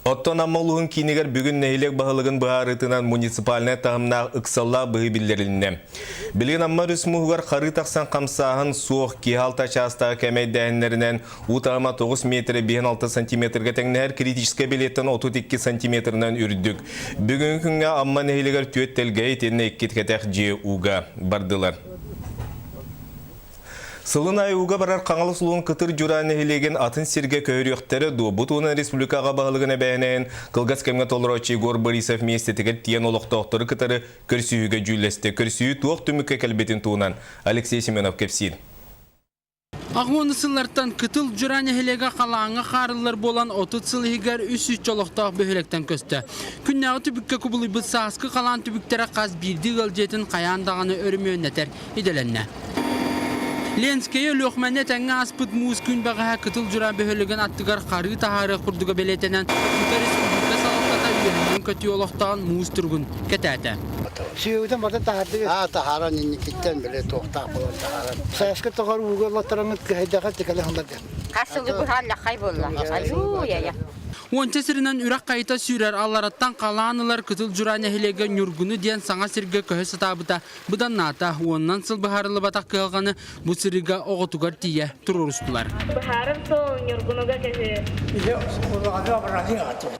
Оттон Амма улууһун киинигэр бүгүн нэһилиэк баһылыгын быһаарыытынан муниципальнай таһымнаах ыксаллаах быһыы биллэрилиннэ. Билигин Амма өрүс мууһугар харыы тахсан хамсааһын суох, киэһэ алта чаастааҕы кээмэйдээһиннэринэн уу таһыма 9 метрэ 56 сантиметрга тэҥнэһэр критическэй билиэттэн 32 сантиметрынан үрдүк. Бүгүҥҥү күҥҥэ Амма нэһилиэгэр түөрт тэлгэһэ итиэннэ икки кэтэх дьиэ ууга бардылар. Сылын аайы ууга барар Хаҥалас улууһун Кытыр Дьураа нэһилиэгин атын сиргэ көһөрүөхтэрэ дуо? Бу туһунан республика аҕа баһылыгын эбэһинэһин кылгас кэмҥэ толорооччу Егор Борисов миэстэтигэр тиийэн олохтоохтору кытары көрсүһүүгэ дьүүллэстэ. Көрсүһүү туох түмүккэ кэлбитин туһунан Алексей Семенов кэпсиир. Аҕыс сыллартан Кытыл Дьураа нэһилиэгэ халааҥҥа хаарыллар буолан 30 сыл иһигэр 300 олохтоох бөһүөлэктэн көстө. Күннээҕи түбүккэ кубулуйбут сааскы халаан түбүктэрэ хас биирдии ыал дьиэтин хайаан даҕаны өрөмүөннэтэр идэлэннэ. Ленскэйи Өлүөхүмэни этэҥҥэ ааспыт муус күн бэҕэһээ Кытыл Дьураа бөһүөлэгин аттыгар харыы таһаарыах курдуга бэлиэтэнэн, тута республика салалтата үөһэнэн көтүү олохтоон муус туругун кэтээтэ. Сүөһүтэн барда таһаардыгыт? Аа, таһааран инникиттэн били туохтаах буолан таһааран. Сааскы тоҕор ууга олоттороҥут кыһайдаха тикэлэ хыллар диэн. Хас сылы быһааллаххай буолла. Айуу, яя. Уонча сиринэн үрэх хайыта сүүрэр аллараттан халаан ылар Кытыл Дьураа нэһилиэгэ Ньургуну диэн саҥа сиргэ көһө сатаабыта быданнаата. Уонунан сыл быһаарыллыбатах кыһалҕаны бу сырыыга оҕотугар тиийэ туруорустулар. Быһаарар суол Ньургунуга көһүү.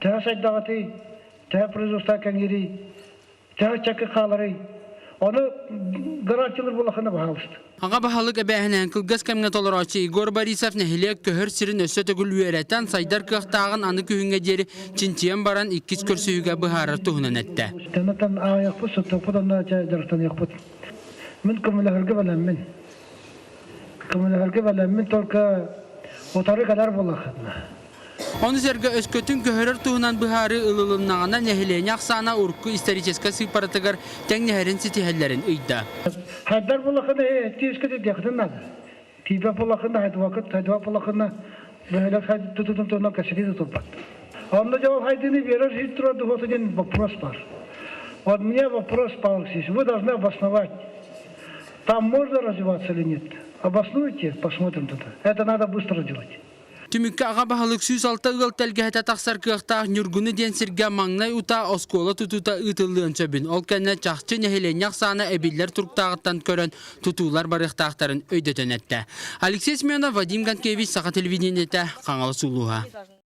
Төһө сайдаҕытый, төһө производство кэҥиирий, төһө чакы хааларый? Ону гарантиялар буолахына баһаалыста. Аҕа баһылык эбээһинэһин кылгас кэмҥэ толорооччу Егор Борисов нэһилиэк көһөр сирин өссө төгүл үөрэтэн сайдар кыахтааҕын аны күһүҥҥэ диэри чинчийэн баран иккис көрсүһүүгэ быһаарар туһунан эттэ. Тэнэтэн аайахпыт, сотоппут онно дьарыктаныахпыт. Мин көмөлөһөргө бэлэммин. Көмөлөһөргө бэлэммин только утары кэлэр буоллаххытына. Ону сэргэ өскөтүн көһөрөр туһунан быһаарыы ылылыннаҕына нэһилиэнньэ ахсаана урукку историческай сыыппаратыгар тэҥнэһэрин ситиһэллэрин ыйда. Хайдар булахына тиискэ диэхтин надо. Тиипэ булахына хайдыбакыт хайдыба булахына бөһөлөр тутутун туһунан кэсити тутулбат. Онно жол хайдыны берер хитро духот один вопрос бар. Вот мне вопрос, Павел Алексеевич, вы должны обосновать, там можно развиваться или нет. Обоснуйте, посмотрим тогда. Это надо быстро делать. Түмүккэ аҕа баһылык 106 ыал тэлгэһэтэ тахсар кыахтаах Ньургуну диэн сиргэ маҥнай утаа оскуола тутуута ыытыллыан сөбүн, ол кэннэ чахчы нэһилиэнньэ ахсаана эбиллэр туруктааҕыттан көрөн тутуулар барыахтаахтарын өйдөтөн эттэ. Алексей Семенов, Вадим Ганкевич, Саха телевидениетэ, Хаҥалас улууһа.